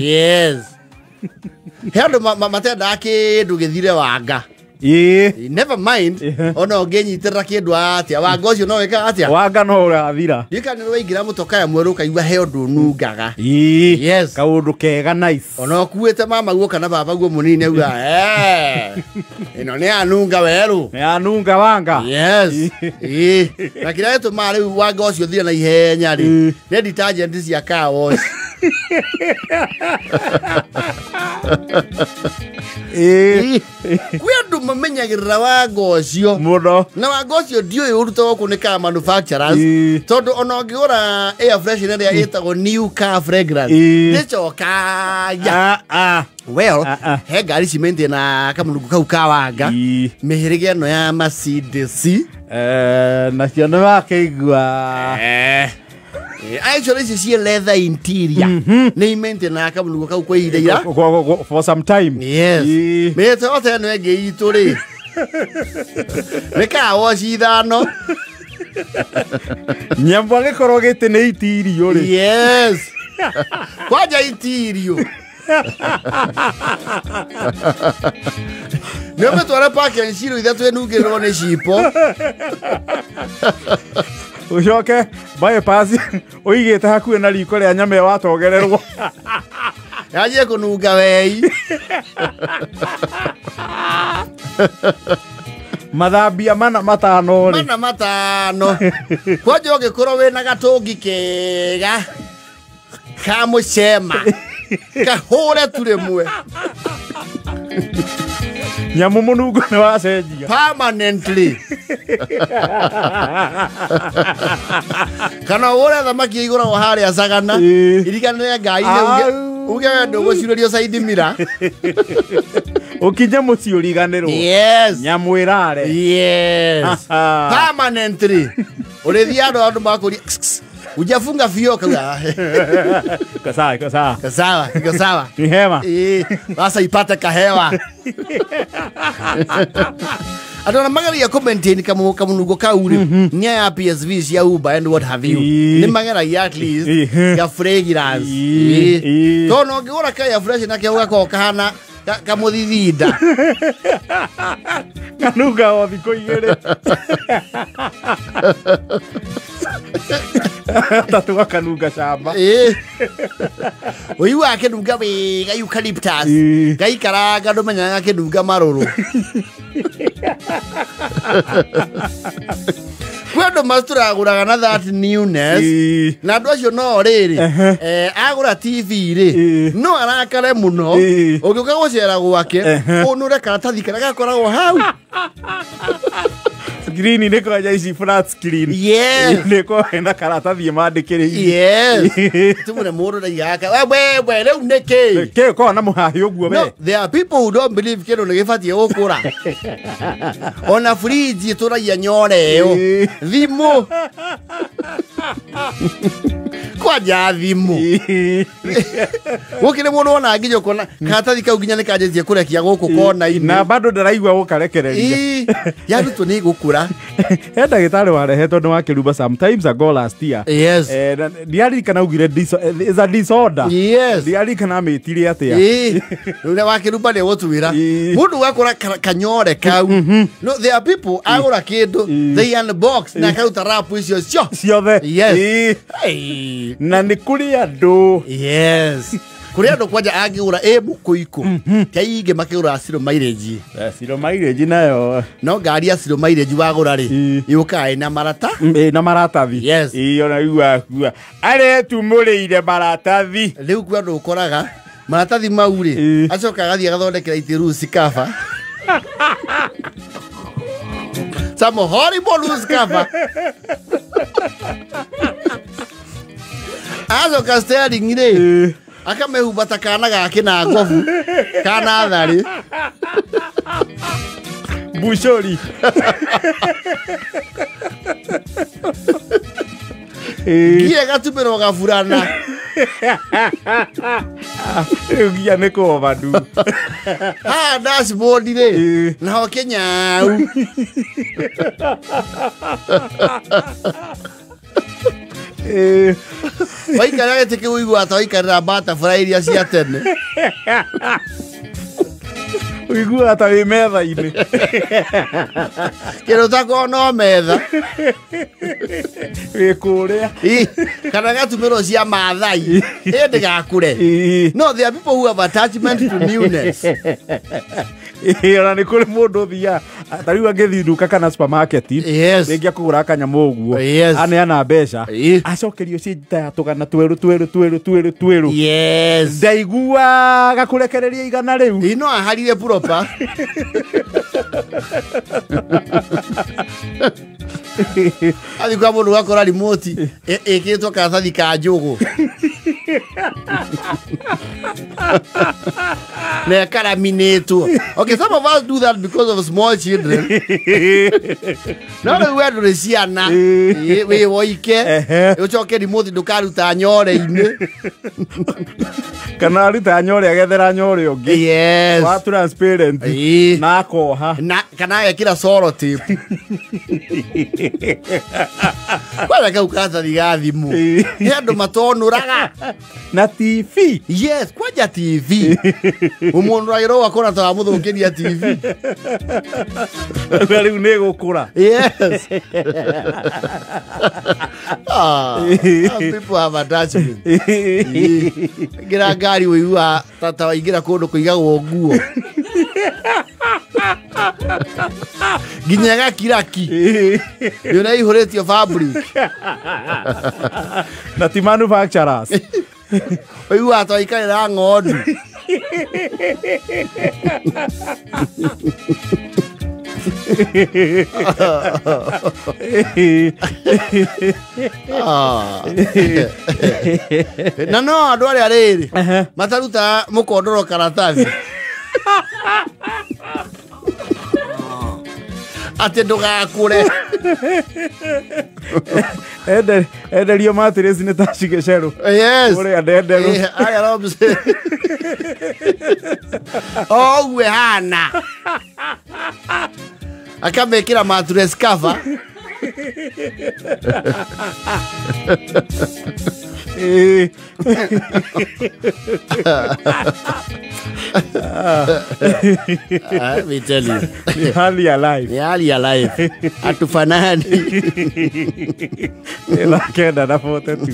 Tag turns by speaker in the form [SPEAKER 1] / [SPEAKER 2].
[SPEAKER 1] Yes, he andũ matendaga kĩndũ gĩthire wanga. Never mind. Ona ũngĩnyitĩrĩra kĩndũ atĩa, wanga ũcio no wĩkaga atĩa?
[SPEAKER 2] Wanga no ũrathira.
[SPEAKER 1] Ndikana nĩ waingĩra mũtokaya mwerũ ũkaigua he ũndũ ũnungaga. Yes.
[SPEAKER 2] Kaũndũ kega nice.
[SPEAKER 1] Ona ũkuĩte mama guo kana baba guo mũnini auga, "Eh, ĩno nĩ anunga werũ."
[SPEAKER 2] Nĩ anunga wanga.
[SPEAKER 1] Yes. Ĩĩ. Na kĩrĩa gĩtũmaga rĩu wanga ũcio ũthire na ihenya rĩ, nĩ detergent cia car wash.
[SPEAKER 2] Ĩĩ.
[SPEAKER 1] Kwĩ andũ mamenyagĩrĩra wanga ũcio
[SPEAKER 2] Mũno.
[SPEAKER 1] Na wanga ũcio ndiũĩ ũrutagwo kũ nĩ car manufacturers, tondũ ona ũngĩgũra air freshener ĩrĩa ĩtagwo new car fragrance, ndĩcokagia.
[SPEAKER 2] Ah, ah.
[SPEAKER 1] Well,
[SPEAKER 2] Ah, ah.
[SPEAKER 1] he ngari cimĩntie na kamũnungo kau ka wanga, mĩhĩrĩga ĩno ya Mercedes.
[SPEAKER 2] Nacio nĩ wakĩigua.
[SPEAKER 1] Actually ici ciĩ leather interior nĩ imĩntie na kamũnungo kau kwa ihinda ira
[SPEAKER 2] For some time.
[SPEAKER 1] Yes. Mĩtĩ yothe ĩno ĩngĩ itũ rĩ, nĩ car wash ithano.
[SPEAKER 2] Nyambo angĩkorwo gĩtĩ nĩ itirio rĩ.
[SPEAKER 1] Yes, kwanja itirio nĩ ũmĩtware park and ciro ithatũ ĩnungĩrĩrwo nĩ cipo.
[SPEAKER 2] Ũcoke bypass ũigĩte hakuhĩ na riko rĩa nyama ĩyo watogererwo.
[SPEAKER 1] Yanjie kũnunga wei.
[SPEAKER 2] Mathambia mana matano rĩ.
[SPEAKER 1] Mana matano. Kwanja ũngĩkorwo wĩna gatũngi kega ka mũcema, kahũre tu rĩmwe.
[SPEAKER 2] Nyamũ mũnungo nĩ wacenjia.
[SPEAKER 1] Permanently. Kana ũgũre thamaki igũragwo harĩa Sagana, iriganĩre ngai-inĩ,
[SPEAKER 2] Au.
[SPEAKER 1] uge we ndũgũcurĩrio side mirror.
[SPEAKER 2] Ũkinye mũciĩ ũriganĩrwo.
[SPEAKER 1] Yes.
[SPEAKER 2] Nyamũ ĩrare.
[SPEAKER 1] Yes, permanently. Ũrĩthiĩ andũ makũria, "Hujafunga vioo?" Kauga,
[SPEAKER 2] Iko sawa, iko sawa.
[SPEAKER 1] "Iko sawa, iko sawa."
[SPEAKER 2] Ni hema.
[SPEAKER 1] Ĩĩ, sasa ipate kahewa. Andũ arĩa mageragia kũ maintain kamũnungo kau rĩ, nĩ aya PSV cia Uber and what have you. Nĩ mageragia at least ga fragrance. Tondũ no ũngĩgũra ka fresh nakĩo gakoragwo kahana kamũthithinda.
[SPEAKER 2] Kanunga o thikũ 2. Tatu gakanunga camba.
[SPEAKER 1] Ĩĩ. Ũiguaga akĩnunga wega eucalyptus. Gaikaranga ndũmenyaga gakĩnunga marũrũ. Kwĩ andũ maturagũraga na that newness. Na andũ acio no rĩrĩ, agũra TV rĩ, no arakare mũno. Ũngĩũka gũcera gwake, ũnũre karatathi karĩa gakoragwo hau.
[SPEAKER 2] Screen nĩ kwanja ici flat screen.
[SPEAKER 1] Yes.
[SPEAKER 2] Nĩ kwa hena karatathi mandĩkĩrĩire.
[SPEAKER 1] Yes. Tumune mũndũ ndaigaga, "We we rĩu nĩkĩ?"
[SPEAKER 2] Kĩ ũkoragwo na mũhahi ũguo we?
[SPEAKER 1] No, there are people who don't believe kĩndũ nĩ gĩbatiĩ gũkũra. Ona fridge ĩtũragia nyore ĩyo. Thimũ. Kwanja thimũ. Gũkĩrĩ mũndũ wona nginya ũkona karatathi kau nginya nĩ kanjĩtie kũrekia gũkũ kona-inĩ.
[SPEAKER 2] Na bado ndaraigua gũkarekereria.
[SPEAKER 1] Ĩĩ, yarutwo nĩ ĩgũkũra.
[SPEAKER 2] He ndagĩtarĩ warehetwo nĩ wa Kĩrumba sometimes ago last year.
[SPEAKER 1] Yes.
[SPEAKER 2] Na ndiaririkana augire is a disorder.
[SPEAKER 1] Yes.
[SPEAKER 2] Ndiaririkana amĩtire atĩa.
[SPEAKER 1] Ĩĩ, rĩu wa Kĩrumba nĩ gũtuĩra. Mũndũ wakũra kanyore kau. No, there are people agũra kĩndũ, they unbox na akaruta wrap icio cio.
[SPEAKER 2] Ciothe.
[SPEAKER 1] Yes.
[SPEAKER 2] Hey. Na nĩ kũrĩ andũ.
[SPEAKER 1] Yes. Kũrĩ andũ kwanja angĩgũra ĩ mũkũikũ. Ti aingĩ makĩgũra zero mileage.
[SPEAKER 2] Zero mileage nayo.
[SPEAKER 1] No ngari ya zero mileage wagũra rĩ, yũkaga ĩna marata.
[SPEAKER 2] Ĩna maratathi.
[SPEAKER 1] Yes.
[SPEAKER 2] Ĩĩ, ona rĩu akua. Aretumũrĩire maratathi.
[SPEAKER 1] Rĩu kwĩ andũ ũkoraga maratathi mau rĩ, acoka agathiĩ agathondekera itĩ loose cover. Some horrible loose cover. Acoka steering rĩ, akamĩhumba ta kana gake na ngobu kana tharĩ.
[SPEAKER 2] Mbucũri.
[SPEAKER 1] Ngia ĩgatumĩrwo gaburana.
[SPEAKER 2] Rĩu ngia nĩ kũovadu.
[SPEAKER 1] Haha dashboard rĩ, naho kĩnyau. Waikarĩra gĩtĩ kĩu ũiguaga ta waikarĩra butterfly iria cia tene.
[SPEAKER 2] Ũiguaga ta wĩ metha-inĩ.
[SPEAKER 1] Kĩndũ takorwo no metha.
[SPEAKER 2] Wĩ kũrĩa.
[SPEAKER 1] Kana gatumĩrwo cia Maathai. Ĩ ndĩgakũre. No there are people who have attachment to newness.
[SPEAKER 2] Ona nĩ kũrĩ mũndũ ũthiaga ta rĩu angĩthiĩ nduka kana supermarket,
[SPEAKER 1] Yes.
[SPEAKER 2] rĩngĩ akũgũra kanyamũ ũguo,
[SPEAKER 1] Yes.
[SPEAKER 2] aneana mbeca, acokerio ciĩ ta ya tũgana twerũ twerũ twerũ twerũ twerũ.
[SPEAKER 1] Yes.
[SPEAKER 2] Ndaiguaga kũrekereria igana rĩu.
[SPEAKER 1] Ĩ no aharire proper. Athiĩ kwa mũndũ ũgakora remote ĩkĩrĩtwo karatathi ka njũgũ na ĩkaraminĩtwo. Okay, some of us do that because of small children. No rĩu we ndũrĩ ciana, wĩ woike, ũcoke remote ndũkaruta nyore-inĩ.
[SPEAKER 2] Kana aruta nyore agethera nyore ũngĩ.
[SPEAKER 1] Yes.
[SPEAKER 2] Wa transparent. Na akoha.
[SPEAKER 1] Na kana agekĩra solo tape. Kwanja kau karatathi ga thimũ. Nĩ andũ matonũraga.
[SPEAKER 2] Na TV.
[SPEAKER 1] Yes, kwanja TV. Ũmũnũragĩra ũgakora ta wamũthũkĩria TV.
[SPEAKER 2] Rĩu nĩ gũkũra.
[SPEAKER 1] Yes. People have attachment. Ingĩra ngari ũiguaga ta waingĩra kũndũ kũigagwo nguo. Nginya gakiraki. Nĩ ũraihũrĩtio fabric.
[SPEAKER 2] Na ti manufacturers.
[SPEAKER 1] Ũiguaga ta waikarĩra ng'ondu. Na no andũ arĩa rĩrĩ matarutaga mũkondoro karatathi atĩ ndũgakũre.
[SPEAKER 2] Enderio mattress nĩ ta cigĩcerũ.
[SPEAKER 1] Yes.
[SPEAKER 2] Ũrĩa ndenderũ.
[SPEAKER 1] Arĩa robs. O ũguo ĩhana. Akamĩkĩra mattress cover. Let me tell you.
[SPEAKER 2] Ni hali ya life.
[SPEAKER 1] Ni hali ya life. Hatufanani.
[SPEAKER 2] 9:42.